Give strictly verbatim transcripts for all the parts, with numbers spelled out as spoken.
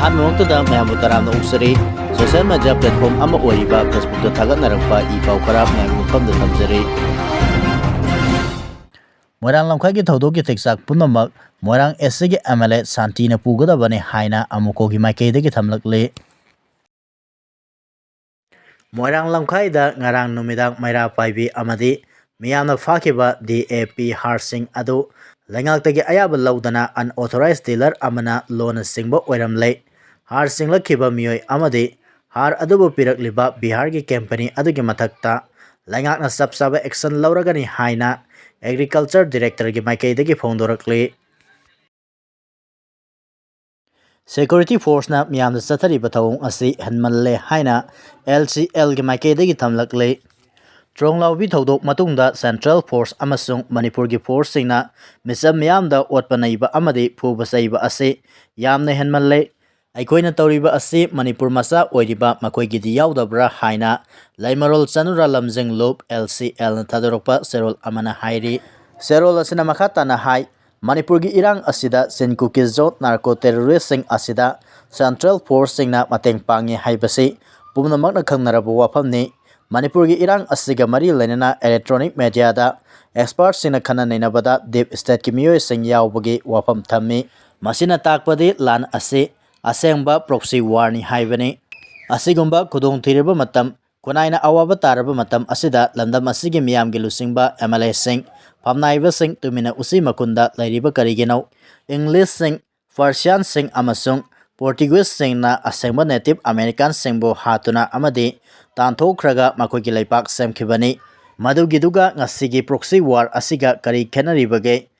ꯑꯍꯥꯟꯕꯃꯛꯇꯗ ꯃꯌꯥꯝꯕꯨ ꯇꯔꯥꯝꯅ ꯑꯣꯛꯆꯔꯤ꯫ Social media platform ꯑꯃ ꯑꯣꯏꯔꯤꯕ Facebookꯇ ꯊꯥꯒꯠꯅꯔꯛꯄ ꯏ ꯄꯥꯎ ꯈꯔ ꯃꯌꯥꯝꯒꯤ ꯃꯐꯝꯗ ꯊꯝꯖꯔꯤ꯫ ꯃꯣꯏꯔꯥꯡ ꯂꯝꯈꯥꯏꯒꯤ ꯊꯧꯗꯣꯛꯀꯤ ꯊꯤꯛꯆꯥꯛ ꯄꯨꯝꯅꯃꯛ ꯃꯣꯏꯔꯥꯡ SCꯒꯤ MLA ꯁꯥꯟꯇꯤꯅ ꯄꯨꯒꯗꯕꯅꯤ ꯍꯥꯏꯅ ꯑꯃꯨꯀꯣꯒꯤ ꯃꯥꯏꯀꯩꯗꯒꯤ ꯊꯝꯂꯛꯂꯤ꯫ ꯃꯣꯏꯔꯥꯡ ꯂꯝꯈꯥꯏꯗ ꯉꯔꯥꯡ ꯅꯨꯃꯤꯗꯥꯡ ꯃꯩꯔꯥ ꯄꯥꯏꯕꯤ ꯑꯃꯗꯤ ꯃꯤꯌꯥꯝꯅ ꯐꯥꯈꯤꯕ DAP ꯍꯥꯔꯁꯤꯡ ꯑꯗꯨ ꯂꯩꯉꯥꯛꯇꯒꯤ ꯑꯌꯥꯕ ꯂꯧꯗꯅ unauthorized dealer ꯑꯃꯅ ꯂꯣꯟꯅ ꯆꯤꯡꯕ ꯑꯣꯏꯔꯝꯂꯦ꯫ ꯍꯥꯔ ꯆꯤꯡꯂꯛꯈꯤꯕ ꯃꯤꯑꯣꯏ ꯑꯃꯗꯤ ꯍꯥꯔ ꯑꯗꯨꯕꯨ ꯄꯤꯔꯛꯂꯤꯕ ꯕꯤꯍꯥꯔꯒꯤ company ꯑꯗꯨꯒꯤ ꯃꯊꯛꯇ ꯂꯩꯉꯥꯛꯅ ꯆꯞ ꯆꯥꯕ action ꯂꯧꯔꯒꯅꯤ ꯍꯥꯏꯅ Agriculture Directorꯒꯤ ꯃꯥꯏꯀꯩꯗꯒꯤ ꯐꯣꯡꯗꯣꯔꯛꯂꯤ꯫ Security forceꯅ ꯃꯤꯌꯥꯝꯗ ꯆꯠꯊꯔꯤꯕ ꯊꯧꯑꯣꯡ ꯑꯁꯤ ꯍꯦꯟꯃꯜꯂꯦ ꯍꯥꯏꯅ LCLꯒꯤ ꯃꯥꯏꯀꯩꯗꯒꯤ ꯊꯝꯂꯛꯂꯤ꯫ ꯇ꯭ꯔꯣꯡꯂꯥꯎꯕꯤ ꯊꯧꯗꯣꯛ ꯃꯇꯨꯡꯗ central force ꯑꯃꯁꯨꯡ ꯃꯅꯤꯄꯨꯔꯒꯤ forceꯁꯤꯡꯅ ꯃꯤꯆꯝ ꯃꯤꯌꯥꯝꯗ ꯑꯣꯠꯄ ꯅꯩꯕ ꯑꯃꯗꯤ ꯐꯨꯕ ꯆꯩꯕ ꯑꯁꯤ ꯌꯥꯝꯅ ꯍꯦꯟꯃꯜꯂꯦ꯫ ꯑꯩꯈꯣꯏꯅ ꯇꯧꯔꯤꯕ ꯑꯁꯤ ꯃꯅꯤꯄꯨꯔ ꯃꯆꯥ ꯑꯣꯏꯔꯤꯕ ꯃꯈꯣꯏꯒꯤꯗꯤ ꯌꯥꯎꯗꯕ꯭ꯔꯥ ꯍꯥꯏꯅ ꯂꯩꯃꯔꯣꯜ ꯆꯅꯨꯔꯥ ꯂꯝꯖꯤꯡꯂꯨꯞ LCLꯅ ꯊꯥꯗꯣꯔꯛꯄ ꯆꯦꯔꯣꯜ ꯑꯃꯅ ꯍꯥꯏꯔꯤ꯫ ꯆꯦꯔꯣꯜ ꯑꯁꯤꯅ ꯃꯈꯥ ꯇꯥꯅ ꯍꯥꯏ, ꯃꯅꯤꯄꯨꯔꯒꯤ ꯏꯔꯥꯡ ꯑꯁꯤꯗ Chin Kuki-Zo narco terroristꯁꯤꯡ ꯑꯁꯤꯗ central forceꯁꯤꯡꯅ ꯃꯇꯦꯡ ꯄꯥꯡꯉꯤ ꯍꯥꯏꯕꯁꯤ ꯄꯨꯝꯅꯃꯛꯅ ꯈꯪꯅꯔꯕ ꯋꯥꯐꯝꯅꯤ꯫ ꯃꯅꯤꯄꯨꯔꯒꯤ ꯏꯔꯥꯡ ꯑꯁꯤꯒ ꯃꯔꯤ ꯂꯩꯅꯅ electronic mediaꯗ expertꯁꯤꯡꯅ ꯈꯟꯅ ꯅꯩꯅꯕꯗ deep stateꯀꯤ ꯃꯤꯑꯣꯏꯁꯤꯡ ꯌꯥꯎꯕꯒꯤ ꯋꯥꯐꯝ ꯊꯝꯃꯤ꯫ ꯃꯁꯤꯅ ꯇꯥꯛꯄꯗꯤ ꯂꯥꯟ ꯑꯁꯤ ꯑꯁꯦꯡꯕ proxy warꯅꯤ ꯍꯥꯏꯕꯅꯤ꯫ ꯑꯁꯤꯒꯨꯝꯕ ꯈꯨꯗꯣꯡꯊꯤꯔꯕ ꯃꯇꯝ, ꯈꯨꯟꯅꯥꯏꯅ ꯑꯋꯥꯕ ꯇꯥꯔꯕ ꯃꯇꯝ ꯑꯁꯤꯗ ꯂꯝꯗꯝ ꯑꯁꯤꯒꯤ ꯃꯤꯌꯥꯝꯒꯤ ꯂꯨꯆꯤꯡꯕ MLAꯁꯤꯡ, ꯐꯝꯅꯥꯏꯕꯁꯤꯡ, ꯇꯨꯃꯤꯟꯅ ꯎꯆꯤ ꯃꯈꯨꯟꯗ ꯂꯩꯔꯤꯕ ꯀꯔꯤꯒꯤꯅꯣ? Englishꯁꯤꯡ, Persianꯁꯤꯡ ꯑꯃꯁꯨꯡ Portugueseꯁꯤꯡꯅ ꯑꯁꯦꯡꯕ Native Americanꯁꯤꯡꯕꯨ ꯍꯥꯠꯇꯨꯅ ꯑꯃꯗꯤ ꯇꯥꯟꯊꯣꯛꯈ꯭ꯔꯒ ꯃꯈꯣꯏꯒꯤ ꯂꯩꯄꯥꯛ ꯁꯦꯝꯈꯤꯕꯅꯤ꯫ ꯃꯗꯨꯒꯤꯗꯨꯒ ꯉꯁꯤꯒꯤ proxy war ꯑꯁꯤꯒ ꯀꯔꯤ ꯈꯦꯠꯅꯔꯤꯕꯒꯦ?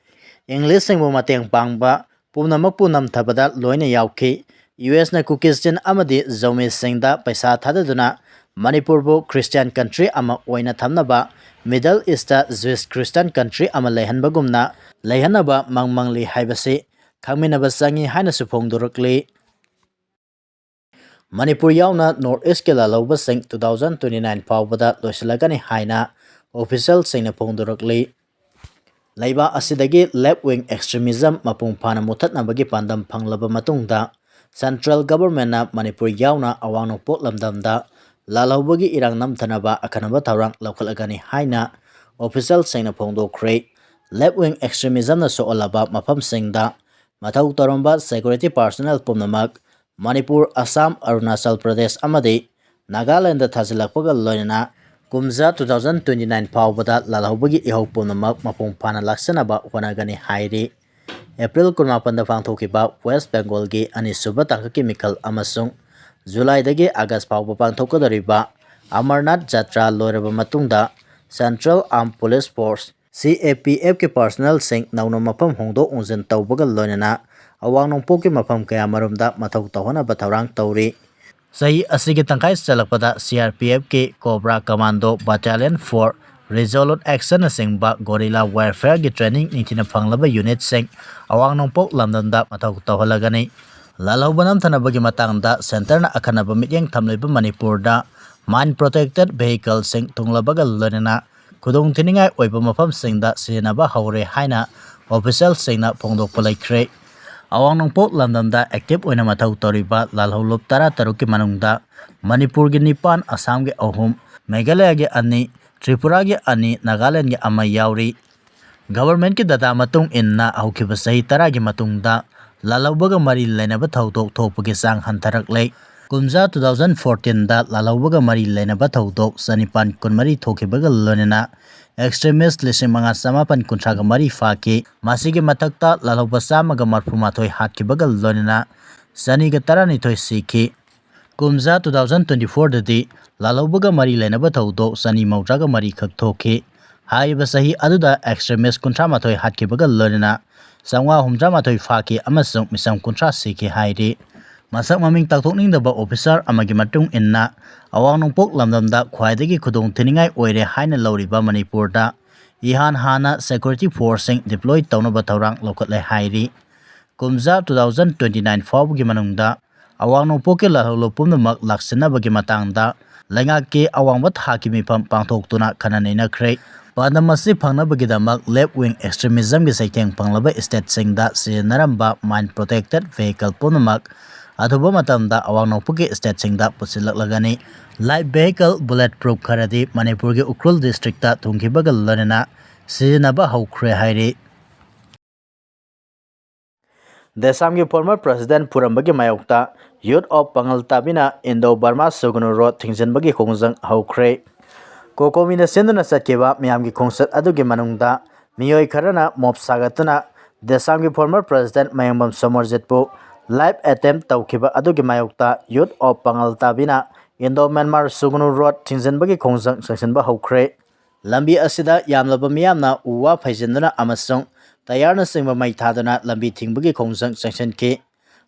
Englishꯁꯤꯡꯕꯨ ꯃꯇꯦꯡ ꯄꯥꯡꯕ ꯄꯨꯝꯅꯃꯛꯄꯨ ꯅꯝꯊꯕꯗ ꯂꯣꯏꯅ ꯌꯥꯎꯈꯤ꯫ USꯅ Kuki Chin ꯑꯃꯗꯤ Zomiꯁꯤꯡꯗ ꯄꯩꯁꯥ ꯊꯥꯗꯗꯨꯅ ꯃꯅꯤꯄꯨꯔꯕꯨ Christian country ꯑꯃ ꯑꯣꯏꯅ ꯊꯝꯅꯕ Middle Eastꯇ Jewish Christian country ꯑꯃ ꯂꯩꯍꯟꯕꯒꯨꯝꯅ ꯂꯩꯍꯟꯅꯕ ꯃꯪ ꯃꯪꯂꯤ ꯍꯥꯏꯕꯁꯤ ꯈꯪꯃꯤꯟꯅꯕ ꯆꯪꯏ ꯍꯥꯏꯅꯁꯨ ꯐꯣꯡꯗꯣꯔꯛꯂꯤ꯫ ꯃꯅꯤꯄꯨꯔ ꯌꯥꯎꯅ North Eastꯀꯤ ꯂꯥꯜꯍꯧꯕꯁꯤꯡ two thousand twenty nine ꯐꯥꯎꯕꯗ ꯂꯣꯏꯁꯤꯜꯂꯒꯅꯤ ꯍꯥꯏꯅ officialꯁꯤꯡꯅ ꯐꯣꯡꯗꯣꯔꯛꯂꯤ꯫ ꯂꯩꯕꯥꯛ ꯑꯁꯤꯗꯒꯤ left wing extremism ꯃꯄꯨꯡ ꯐꯥꯅ ꯃꯨꯊꯠꯅꯕꯒꯤ ꯄꯥꯟꯗꯝ ꯐꯪꯂꯕ ꯃꯇꯨꯡꯗ, Central Governmentꯅ ꯃꯅꯤꯄꯨꯔ ꯌꯥꯎꯅ ꯑꯋꯥꯡ ꯅꯣꯡꯄꯣꯛ ꯂꯝꯗꯝꯗ ꯂꯥꯜꯍꯧꯕꯒꯤ ꯏꯔꯥꯡ ꯅꯝꯊꯅꯕ ꯑꯈꯟꯅꯕ ꯊꯧꯔꯥꯡ ꯂꯧꯈꯠꯂꯒꯅꯤ ꯍꯥꯏꯅ officialꯁꯤꯡꯅ ꯐꯣꯡꯗꯣꯛꯈ꯭ꯔꯦ꯫ Left wing extremismꯅ ꯁꯣꯛꯍꯜꯂꯕ ꯃꯐꯝꯁꯤꯡꯗ ꯃꯊꯧ ꯇꯧꯔꯝꯕ security personnel ꯄꯨꯝꯅꯃꯛ ꯃꯅꯤꯄꯨꯔ, ꯑꯁꯥꯝ, ꯑꯔꯨꯅꯥꯆꯜ ꯄ꯭ꯔꯗꯦꯁ ꯑꯃꯗꯤ ꯅꯥꯒꯥꯂꯦꯟꯗ ꯊꯥꯖꯤꯜꯂꯛꯄꯒ ꯂꯣꯏꯅꯅ ꯀꯨꯝꯖꯥ two thousand twenty nine ꯐꯥꯎꯕꯗ ꯂꯥꯜꯍꯧꯕꯒꯤ ꯏꯍꯧ ꯄꯨꯝꯅꯃꯛ ꯃꯄꯨꯡ ꯐꯥꯅ ꯂꯥꯛꯆꯅꯕ ꯍꯣꯠꯅꯒꯅꯤ ꯍꯥꯏꯔꯤ꯫ ꯑꯦꯄ꯭ꯔꯤꯜ ꯀꯨꯟꯃꯥꯄꯟꯗ ꯄꯥꯡꯊꯣꯛꯈꯤꯕ ꯋꯦꯁ ꯕꯦꯡꯒꯣꯜꯒꯤ ꯑꯅꯤꯁꯨꯕ ꯇꯥꯡꯀꯛꯀꯤ ꯃꯤꯈꯜ ꯑꯃꯁꯨꯡ ꯖꯨꯂꯥꯏꯗꯒꯤ ꯑꯥꯒꯁ ꯐꯥꯎꯕ ꯄꯥꯡꯊꯣꯛꯀꯗꯧꯔꯤꯕ ꯑꯃꯔꯅꯥꯊ ꯖꯇ꯭ꯔꯥ ꯂꯣꯏꯔꯕ ꯃꯇꯨꯡꯗ Central Armed Police Force, CAPFꯀꯤ personnelꯁꯤꯡ ꯅꯧꯅ ꯃꯐꯝ ꯍꯣꯡꯗꯣꯛ ꯍꯣꯡꯖꯤꯟ ꯇꯧꯕꯒ ꯂꯣꯏꯅꯅ ꯑꯋꯥꯡ ꯅꯣꯡꯄꯣꯛꯀꯤ ꯃꯐꯝ ꯀꯌꯥꯃꯔꯨꯝꯗ ꯃꯊꯧ ꯇꯧꯍꯟꯅꯕ ꯊꯧꯔꯥꯡ ꯇꯧꯔꯤ꯫ ꯆꯍꯤ ꯑꯁꯤꯒꯤ ꯇꯪꯈꯥꯏ ꯆꯜꯂꯛꯄꯗ CRPFꯀꯤ Cobra Commando Battalion four, Resolute Actionꯅꯆꯤꯡꯕ guerrilla warfareꯒꯤ training ꯅꯤꯡꯊꯤꯅ ꯐꯪꯂꯕ unitꯁꯤꯡ ꯑꯋꯥꯡ ꯅꯣꯡꯄꯣꯛ ꯂꯝꯗꯝꯗ ꯃꯊꯧ ꯇꯧꯍꯜꯂꯒꯅꯤ꯫ ꯂꯥꯜꯍꯧꯕ ꯅꯝꯊꯅꯕꯒꯤ ꯃꯇꯥꯡꯗ centreꯅ ꯑꯈꯟꯅꯕ ꯃꯤꯠꯌꯦꯡ ꯊꯝꯂꯤꯕ ꯃꯅꯤꯄꯨꯔꯗ mine protected vehicleꯁꯤꯡ ꯊꯨꯡꯂꯕꯒ ꯂꯣꯏꯅꯅ ꯈꯨꯗꯣꯡꯊꯤꯅꯤꯡꯉꯥꯏ ꯑꯣꯏꯕ ꯃꯐꯝꯁꯤꯡꯗ ꯁꯤꯖꯤꯟꯅꯕ ꯍꯧꯔꯦ ꯍꯥꯏꯅ officialꯁꯤꯡꯅ ꯐꯣꯡꯗꯣꯛꯄ ꯂꯩꯈ꯭ꯔꯦ꯫ ꯑꯋꯥꯡ ꯅꯣꯡꯄꯣꯛ ꯂꯝꯗꯝꯗ active ꯑꯣꯏꯅ ꯃꯊꯧ ꯇꯧꯔꯤꯕ ꯂꯥꯜꯍꯧꯂꯨꯞ ꯇꯔꯥꯇꯔꯨꯛꯀꯤ ꯃꯅꯨꯡꯗ ꯃꯅꯤꯄꯨꯔꯒꯤ ꯅꯤꯄꯥꯟ, ꯑꯁꯥꯝꯒꯤ ꯑꯍꯨꯝ, ꯃꯦꯘꯥꯂꯌꯥꯒꯤ ꯑꯅꯤ, ꯇ꯭ꯔꯤꯄꯨꯔꯥꯒꯤ ꯑꯅꯤ, ꯅꯥꯒꯥꯂꯦꯟꯒꯤ ꯑꯃ ꯌꯥꯎꯔꯤ꯫ Governmentꯀꯤ data ꯃꯇꯨꯡ ꯏꯟꯅ ꯍꯧꯈꯤꯕ ꯆꯍꯤ ꯇꯔꯥꯒꯤ ꯃꯇꯨꯡꯗ ꯂꯥꯜꯍꯧꯕꯒ ꯃꯔꯤ ꯂꯩꯅꯕ ꯊꯧꯗꯣꯛ ꯊꯣꯛꯄꯒꯤ ꯆꯥꯡ ꯍꯟꯊꯔꯛꯂꯦ꯫ ꯀꯨꯝꯖꯥ two thousand fourteenꯗ ꯂꯥꯜꯍꯧꯕꯒ ꯃꯔꯤ ꯂꯩꯅꯕ ꯊꯧꯗꯣꯛ ꯆꯅꯤꯄꯥꯟ ꯀꯨꯟꯃꯔꯤ ꯊꯣꯛꯈꯤꯕꯒ ꯂꯣꯏꯅꯅ extremist ꯂꯤꯁꯤꯡ ꯃꯉꯥ ꯆꯃꯥꯄꯟ ꯀꯨꯟꯊ꯭ꯔꯥꯒ ꯃꯔꯤ ꯐꯥꯈꯤ꯫ ꯃꯁꯤꯒꯤ ꯃꯊꯛꯇ ꯂꯥꯜꯍꯧꯕ ꯆꯥꯝꯃꯒ ꯃꯔꯐꯨ ꯃꯥꯊꯣꯏ ꯍꯥꯠꯈꯤꯕꯒ ꯂꯣꯏꯅꯅ ꯆꯅꯤꯒ ꯇꯔꯥꯅꯤꯊꯣꯏ ꯁꯤꯈꯤ꯫ ꯀꯨꯝꯖꯥ two thousand twenty fourꯗꯗꯤ ꯂꯥꯜꯍꯧꯕꯒ ꯃꯔꯤ ꯂꯩꯅꯕ ꯊꯧꯗꯣꯛ ꯆꯅꯤ ꯃꯧꯗ꯭ꯔꯥꯒ ꯃꯔꯤ ꯈꯛ ꯊꯣꯛꯈꯤ꯫ ꯍꯥꯏꯔꯤꯕ ꯆꯍꯤ ꯑꯗꯨꯗ extremist ꯀꯨꯟꯊ꯭ꯔꯥ ꯃꯥꯊꯣꯏ ꯍꯥꯠꯈꯤꯕꯒ ꯂꯣꯏꯅꯅ ꯆꯥꯝꯃꯉꯥ ꯍꯨꯝꯗ꯭ꯔꯥ ꯃꯥꯊꯣꯏ ꯐꯥꯈꯤ ꯑꯃꯁꯨꯡ ꯃꯤꯆꯝ ꯀꯨꯟꯊ꯭ꯔꯥ ꯁꯤꯈꯤ ꯍꯥꯏꯔꯤ꯫ ꯃꯁꯛ ꯃꯃꯤꯡ ꯇꯥꯛꯊꯣꯛꯅꯤꯡꯗꯕ officer ꯑꯃꯒꯤ ꯃꯇꯨꯡ ꯏꯟꯅ, ꯑꯋꯥꯡ ꯅꯣꯡꯄꯣꯛ ꯂꯝꯗꯝꯗ ꯈ꯭ꯋꯥꯏꯗꯒꯤ ꯈꯨꯗꯣꯡ ꯊꯤꯅꯤꯡꯉꯥꯏ ꯑꯣꯏꯔꯦ ꯍꯥꯏꯅ ꯂꯧꯔꯤꯕ ꯃꯅꯤꯄꯨꯔꯗ ꯏꯍꯥꯟ ꯍꯥꯟꯅ security forceꯁꯤꯡ deploy ꯇꯧꯅꯕ ꯊꯧꯔꯥꯡ ꯂꯧꯈꯠꯂꯦ ꯍꯥꯏꯔꯤ꯫ ꯀꯨꯝꯖꯥ two thousand twenty nine ꯐꯥꯎꯕꯒꯤ ꯃꯅꯨꯡꯗ ꯑꯋꯥꯡ ꯅꯣꯡꯄꯣꯛꯀꯤ ꯂꯥꯜꯍꯧꯂꯨꯞ ꯄꯨꯝꯅꯃꯛ ꯂꯥꯛꯁꯤꯟꯅꯕꯒꯤ ꯃꯇꯥꯡꯗ ꯂꯩꯉꯥꯛꯀꯤ ꯑꯋꯥꯡꯕ ꯊꯥꯛꯀꯤ ꯃꯤꯐꯝ ꯄꯥꯡꯊꯣꯛꯇꯨꯅ ꯈꯟꯅ ꯅꯩꯅꯈ꯭ꯔꯦ꯫ ꯄꯥꯟꯗꯝ ꯑꯁꯤ ꯐꯪꯅꯕꯒꯤꯗꯃꯛ left wing extremismꯒꯤ ꯆꯩꯊꯦꯡ ꯐꯪꯂꯕ stateꯁꯤꯡꯗ ꯁꯤꯖꯤꯟꯅꯔꯝꯕ mine protected vehicle ꯄꯨꯝꯅꯃꯛ ꯑꯊꯨꯕ ꯃꯇꯝꯗ ꯑꯋꯥꯡ ꯅꯣꯡꯄꯣꯛꯀꯤ stateꯁꯤꯡꯗ ꯄꯨꯁꯤꯜꯂꯛꯂꯒꯅꯤ꯫ Light vehicle bullet proof ꯈꯔꯗꯤ ꯃꯅꯤꯄꯨꯔꯒꯤ ꯎꯈ꯭ꯔꯨꯜ districtꯇ ꯊꯨꯡꯈꯤꯕꯒ ꯂꯣꯏꯅꯅ ꯁꯤꯖꯤꯟꯅꯕ ꯍꯧꯈ꯭ꯔꯦ ꯍꯥꯏꯔꯤ꯫ ꯗꯦꯁꯥꯝꯒꯤ former president ꯐꯨꯔꯝꯕꯒꯤ ꯃꯥꯌꯣꯛꯇ Youth of Pangal ꯇꯥꯕꯤꯅ Indo Burma Sugnu Road ꯊꯤꯡꯖꯤꯟꯕꯒꯤ ꯈꯣꯡꯖꯪ ꯍꯧꯈ꯭ꯔꯦ꯫ ꯀꯣꯀꯣꯃꯤꯅ ꯁꯤꯟꯗꯨꯅ ꯆꯠꯈꯤꯕ ꯃꯤꯌꯥꯝꯒꯤ ꯈꯣꯡꯆꯠ ꯑꯗꯨꯒꯤ ꯃꯅꯨꯡꯗ ꯃꯤꯑꯣꯏ ꯈꯔꯅ ꯃꯣꯞ ꯁꯥꯒꯠꯇꯨꯅ ꯗꯦꯁꯥꯝꯒꯤ former president ꯃꯌꯥꯡꯕꯝ ꯁꯣꯃꯔꯖꯤꯠꯄꯨ life attempt ꯇꯧꯈꯤꯕ ꯑꯗꯨꯒꯤ ꯃꯥꯌꯣꯛꯇ Youth of Pangal ꯇꯥꯕꯤꯅ Indo Myanmar Sugnu Road ꯊꯤꯡꯖꯤꯟꯕꯒꯤ ꯈꯣꯡꯖꯪ ꯆꯪꯁꯤꯟꯕ ꯍꯧꯈ꯭ꯔꯦ꯫ ꯂꯝꯕꯤ ꯑꯁꯤꯗ ꯌꯥꯝꯂꯕ ꯃꯤꯌꯥꯝꯅ ꯎ ꯋꯥ ꯐꯩꯖꯤꯟꯗꯨꯅ ꯑꯃꯁꯨꯡ ꯇꯌꯥꯔꯅꯆꯤꯡꯕ ꯃꯩ ꯊꯥꯗꯨꯅ ꯂꯝꯕꯤ ꯊꯤꯡꯕꯒꯤ ꯈꯣꯡꯖꯪ ꯆꯪꯁꯤꯟꯈꯤ꯫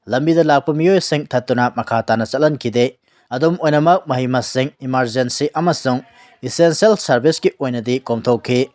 ꯂꯝꯕꯤꯗ ꯂꯥꯛꯄ ꯃꯤꯑꯣꯏꯁꯤꯡ ꯊꯠꯇꯨꯅ ꯃꯈꯥ ꯇꯥꯅ ꯆꯠꯍꯟꯈꯤꯗꯦ꯫ ꯑꯗꯨꯝ ꯑꯣꯏꯅꯃꯛ, ꯃꯍꯩ ꯃꯁꯤꯡ, emergency ꯑꯃꯁꯨꯡ essential serviceꯀꯤ ꯑꯣꯏꯅꯗꯤ ꯀꯣꯝꯊꯣꯛꯈꯤ꯫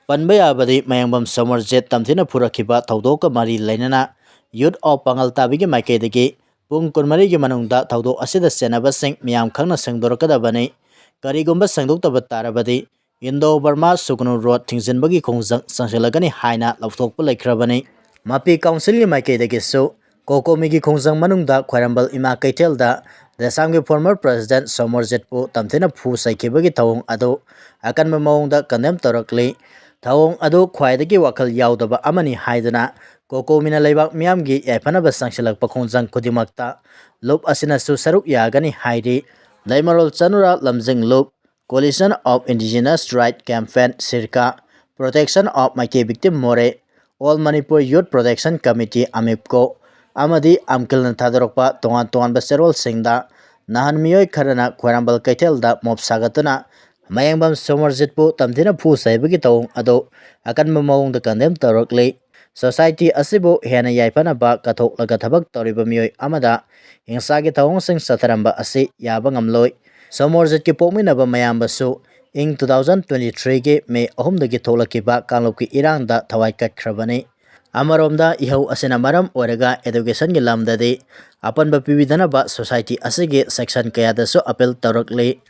ꯄꯟꯕ ꯌꯥꯕꯗꯤ, ꯃꯌꯥꯡꯕꯝ ꯁꯣꯃꯔꯖꯤꯠ ꯇꯝꯊꯤꯅ ꯐꯨꯔꯛꯈꯤꯕ ꯊꯧꯗꯣꯛꯀ ꯃꯔꯤ ꯂꯩꯅꯅ Youth of ꯄꯥꯉꯜ ꯇꯥꯕꯤꯒꯤ ꯃꯥꯏꯀꯩꯗꯒꯤ ꯄꯨꯡ ꯀꯨꯟꯃꯔꯤꯒꯤ ꯃꯅꯨꯡꯗ ꯊꯧꯗꯣꯛ ꯑꯁꯤꯗ ꯆꯦꯟꯅꯕꯁꯤꯡ ꯃꯤꯌꯥꯝ ꯈꯪꯅ ꯁꯦꯡꯗꯣꯔꯛꯀꯗꯕꯅꯤ꯫ ꯀꯔꯤꯒꯨꯝꯕ ꯁꯦꯡꯗꯣꯛꯇꯕ ꯇꯥꯔꯕꯗꯤ Indo Burma Sugnu Road ꯊꯤꯡꯖꯤꯟꯕꯒꯤ ꯈꯣꯡꯖꯪ ꯆꯪꯁꯤꯜꯂꯒꯅꯤ ꯍꯥꯏꯅ ꯂꯥꯎꯊꯣꯛꯄ ꯂꯩꯈ꯭ꯔꯕꯅꯤ꯫ ꯃꯄꯤ councilꯒꯤ ꯃꯥꯏꯀꯩꯗꯒꯤꯁꯨ ꯀꯣꯀꯣꯃꯤꯒꯤ ꯈꯣꯡꯖꯪ ꯃꯅꯨꯡꯗ ꯈ꯭ꯋꯥꯏꯔꯝꯕꯜ ꯏꯃꯥ ꯀꯩꯊꯦꯜꯗ ꯗꯦꯁꯥꯝꯒꯤ former president ꯁꯣꯃꯔꯖꯤꯠꯄꯨ ꯇꯝꯊꯤꯅ ꯐꯨ ꯆꯩꯈꯤꯕꯒꯤ ꯊꯧꯑꯣꯡ ꯑꯗꯨ ꯑꯀꯟꯕ ꯃꯑꯣꯡꯗ condemn ꯇꯧꯔꯛꯂꯤ꯫ ꯊꯧꯑꯣꯡ ꯑꯗꯨ ꯈ꯭ꯋꯥꯏꯗꯒꯤ ꯋꯥꯈꯜ ꯌꯥꯎꯗꯕ ꯑꯃꯅꯤ ꯍꯥꯏꯗꯨꯅ ꯀꯣꯀꯣꯃꯤꯅ ꯂꯩꯕꯥꯛ ꯃꯤꯌꯥꯝꯒꯤ ꯌꯥꯏꯐꯅꯕ ꯆꯪꯁꯤꯜꯂꯛꯄ ꯈꯣꯡꯖꯪ ꯈꯨꯗꯤꯡꯃꯛꯇ ꯂꯨꯞ ꯑꯁꯤꯅꯁꯨ ꯁꯔꯨꯛ ꯌꯥꯒꯅꯤ ꯍꯥꯏꯔꯤ꯫ ꯂꯩꯃꯔꯣꯜ ꯆꯅꯨꯔꯥ ꯂꯝꯖꯤꯡ ꯂꯨꯞ, Coalition of Indigenous Right Campaign, ꯁꯤꯔꯀꯥ, Protection of Meitei Victim ꯃꯣꯔꯦ, All Manipur Youth Protection Committee, ꯑꯃꯤꯞꯀꯣ, ꯑꯃꯗꯤ ꯑꯝꯀꯤꯜꯅ ꯊꯥꯗꯣꯔꯛꯄ ꯇꯣꯉꯥꯟ ꯇꯣꯉꯥꯟꯕ ꯆꯦꯔꯣꯜꯁꯤꯡꯗ ꯅꯍꯥꯟ ꯃꯤꯑꯣꯏ ꯈꯔꯅ ꯈ꯭ꯋꯥꯏꯔꯝꯕꯜ ꯀꯩꯊꯦꯜꯗ ꯃꯣꯞ ꯁꯥꯒꯠꯇꯨꯅ ꯃꯌꯥꯡꯕꯝ ꯁꯣꯃꯔꯖꯤꯠꯄꯨ ꯇꯝꯊꯤꯅ ꯐꯨ ꯆꯩꯕꯒꯤ ꯊꯧꯑꯣꯡ ꯑꯗꯨ ꯑꯀꯟꯕ ꯃꯑꯣꯡꯗ condemn ꯇꯧꯔꯛꯂꯤ꯫ Society ꯑꯁꯤꯕꯨ ꯍꯦꯟꯅ ꯌꯥꯏꯐꯅꯕ ꯀꯠꯊꯣꯛꯂꯒ ꯊꯕꯛ ꯇꯧꯔꯤꯕ ꯃꯤꯑꯣꯏ ꯑꯃꯗ ꯍꯤꯡꯁꯥꯒꯤ ꯊꯧꯑꯣꯡꯁꯤꯡ ꯆꯠꯊꯔꯝꯕ ꯑꯁꯤ ꯌꯥꯕ ꯉꯝꯂꯣꯏ꯫ ꯁꯣꯃꯔꯖꯤꯠꯀꯤ ꯄꯣꯛꯃꯤꯟꯅꯕ ꯃꯌꯥꯝꯕꯁꯨ ꯏꯪ two thousand twenty threeꯒꯤ ꯃꯦ ꯑꯍꯨꯝꯗꯒꯤ ꯊꯣꯛꯂꯛꯈꯤꯕ ꯀꯥꯡꯂꯨꯞꯀꯤ ꯏꯔꯥꯡꯗ ꯊꯋꯥꯏ ꯀꯠꯈ꯭ꯔꯕꯅꯤ꯫ ꯑꯃꯔꯣꯝꯗ, ꯏꯍꯧ ꯑꯁꯤꯅ ꯃꯔꯝ ꯑꯣꯏꯔꯒ educationꯒꯤ ꯂꯝꯗꯗꯤ ꯑꯄꯟꯕ ꯄꯤꯕꯤꯗꯅꯕ society ꯑꯁꯤꯒꯤ section ꯀꯌꯥꯗꯁꯨ appeal ꯇꯧꯔꯛꯂꯤ꯫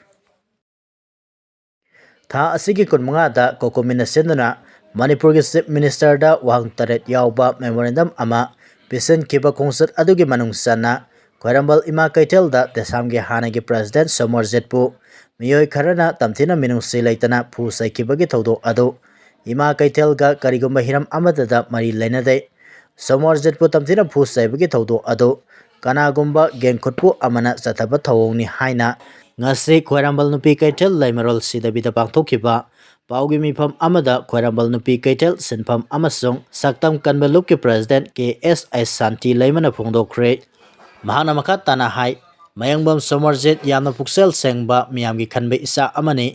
ꯊꯥ ꯑꯁꯤꯒꯤ ꯀꯨꯟꯃꯉꯥꯗ ꯀꯣꯀꯣꯃꯤꯅ ꯁꯤꯟꯗꯨꯅ ꯃꯅꯤꯄꯨꯔꯒꯤ Chief Ministerꯗ ꯋꯥꯍꯪ ꯇꯔꯦꯠ ꯌꯥꯎꯕ memorandum ꯑꯃ ꯄꯤꯁꯤꯟꯈꯤꯕ ꯈꯣꯡꯆꯠ ꯑꯗꯨꯒꯤ ꯃꯅꯨꯡ ꯆꯟꯅ ꯈ꯭ꯋꯥꯏꯔꯝꯕꯜ ꯏꯃꯥ ꯀꯩꯊꯦꯜꯗ ꯇꯦꯁꯥꯝꯒꯤ ꯍꯥꯟꯅꯒꯤ ꯄ꯭ꯔꯦꯁꯤꯗꯦꯟ ꯁꯣꯃꯣꯔꯖꯤꯠꯄꯨ ꯃꯤꯑꯣꯏ ꯈꯔꯅ ꯇꯝꯊꯤꯅ ꯃꯤꯅꯨꯡꯁꯤ ꯂꯩꯇꯅ ꯐꯨ ꯆꯩꯈꯤꯕꯒꯤ ꯊꯧꯗꯣꯛ ꯑꯗꯨ ꯏꯃꯥ ꯀꯩꯊꯦꯜꯒ ꯀꯔꯤꯒꯨꯝꯕ ꯍꯤꯔꯝ ꯑꯃꯠꯇꯗ ꯃꯔꯤ ꯂꯩꯅꯗꯦ꯫ ꯁꯣꯃꯣꯔꯖꯤꯠꯄꯨ ꯇꯝꯊꯤꯅ ꯐꯨ ꯆꯩꯕꯒꯤ ꯊꯧꯗꯣꯛ ꯑꯗꯨ ꯀꯅꯥꯒꯨꯝꯕ ꯒꯦꯡꯈꯨꯠꯄꯨ ꯑꯃꯅ ꯆꯠꯊꯕ ꯊꯧꯑꯣꯡꯅꯤ ꯍꯥꯏꯅ ꯉꯁꯤ ꯈ꯭ꯋꯥꯏꯔꯝꯕꯜ ꯅꯨꯄꯤ ꯀꯩꯊꯦꯜ ꯂꯩꯃꯔꯣꯜ ꯁꯤꯗꯕꯤꯗ ꯄꯥꯡꯊꯣꯛꯈꯤꯕ ꯄꯥꯎꯒꯤ ꯃꯤꯐꯝ ꯑꯃꯗ ꯈ꯭ꯋꯥꯏꯔꯝꯕꯜ ꯅꯨꯄꯤ ꯀꯩꯊꯦꯜ ꯁꯤꯟꯐꯝ ꯑꯃꯁꯨꯡ ꯁꯛꯇꯝ ꯀꯟꯕ ꯂꯨꯞꯀꯤ ꯄ꯭ꯔꯦꯁꯤꯗꯦꯟ ꯀꯦ ꯑꯦꯁ ꯑꯩꯆ ꯁꯥꯟꯇꯤ ꯂꯩꯃꯅ ꯐꯣꯡꯗꯣꯛꯈ꯭ꯔꯦ꯫ ꯃꯍꯥꯛꯅ ꯃꯈꯥ ꯇꯥꯅ ꯍꯥꯏ, ꯃꯌꯥꯡꯕꯝ ꯁꯣꯃꯔꯖꯤꯠ ꯌꯥꯝꯅ ꯄꯨꯛꯆꯦꯜ ꯁꯦꯡꯕ, ꯃꯤꯌꯥꯝꯒꯤ ꯈꯟꯕ ꯏꯆꯥ ꯑꯃꯅꯤ꯫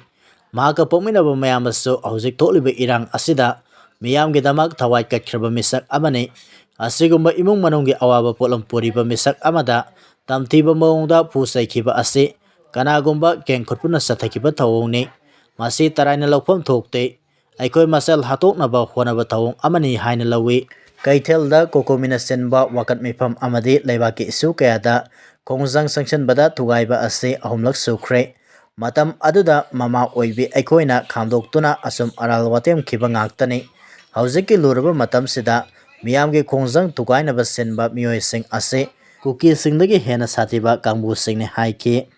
ꯃꯍꯥꯛꯀ ꯄꯣꯛꯃꯤꯟꯅꯕ ꯃꯌꯥꯝ ꯑꯁꯨ ꯍꯧꯖꯤꯛ ꯊꯣꯛꯂꯤꯕ ꯏꯔꯥꯡ ꯑꯁꯤꯗ ꯃꯤꯌꯥꯝꯒꯤꯗꯃꯛ ꯊꯋꯥꯏ ꯀꯠꯈ꯭ꯔꯕ ꯃꯤꯁꯛ ꯑꯃꯅꯤ꯫ ꯑꯁꯤꯒꯨꯝꯕ ꯏꯃꯨꯡ ꯃꯅꯨꯡꯒꯤ ꯑꯋꯥꯕ ꯄꯣꯠꯂꯨꯝ ꯄꯨꯔꯤꯕ ꯃꯤꯁꯛ ꯑꯃꯗ ꯇꯝꯊꯤꯕ ꯃꯑꯣꯡꯗ ꯐꯨ ꯆꯩꯈꯤꯕ ꯑꯁꯤ ꯀꯅꯥꯒꯨꯝꯕ ꯒꯦꯡꯈꯨꯠꯄꯨꯅ ꯆꯠꯊꯈꯤꯕ ꯊꯧꯑꯣꯡꯅꯤ꯫ ꯃꯁꯤ ꯇꯔꯥꯏꯅ ꯂꯧꯐꯝ ꯊꯣꯛꯇꯦ꯫ ꯑꯩꯈꯣꯏ ꯃꯁꯦꯜ ꯍꯥꯠꯇꯣꯛꯅꯕ ꯍꯣꯠꯅꯕ ꯊꯧꯑꯣꯡ ꯑꯃꯅꯤ ꯍꯥꯏꯅ ꯂꯧꯏ꯫ ꯀꯩꯊꯦꯜꯗ ꯀꯣꯀꯣꯃꯤꯅ ꯁꯤꯟꯕ ꯋꯥꯀꯠ ꯃꯤꯐꯝ ꯑꯃꯗꯤ ꯂꯩꯕꯥꯛꯀꯤ ꯏꯁꯨ ꯀꯌꯥꯗ ꯈꯣꯡꯖꯪ ꯆꯪꯁꯤꯟꯕꯗ ꯊꯨꯒꯥꯏꯕ ꯑꯁꯤ ꯑꯍꯨꯝꯂꯛ ꯁꯨꯈ꯭ꯔꯦ꯫ ꯃꯇꯝ ꯑꯗꯨꯗ ꯃꯃꯥ ꯑꯣꯏꯕꯤ ꯑꯩꯈꯣꯏꯅ ꯈꯥꯝꯗꯣꯛꯇꯨꯅ ꯑꯁꯨꯝ ꯑꯔꯥꯜ ꯋꯥꯇꯦꯝꯈꯤꯕ ꯉꯥꯛꯇꯅꯤ꯫ ꯍꯧꯖꯤꯛꯀꯤ ꯂꯨꯔꯕ ꯃꯇꯝꯁꯤꯗ ꯃꯤꯌꯥꯝꯒꯤ ꯈꯣꯡꯖꯪ ꯊꯨꯒꯥꯏꯅꯕ ꯁꯤꯟꯕ ꯃꯤꯑꯣꯏꯁꯤꯡ ꯑꯁꯤ ꯀꯨꯀꯤꯁꯤꯡꯗꯒꯤ ꯍꯦꯟꯅ ꯁꯥꯊꯤꯕ ꯀꯥꯡꯕꯨꯁꯤꯡꯅꯤ ꯍꯥꯏꯈꯤ꯫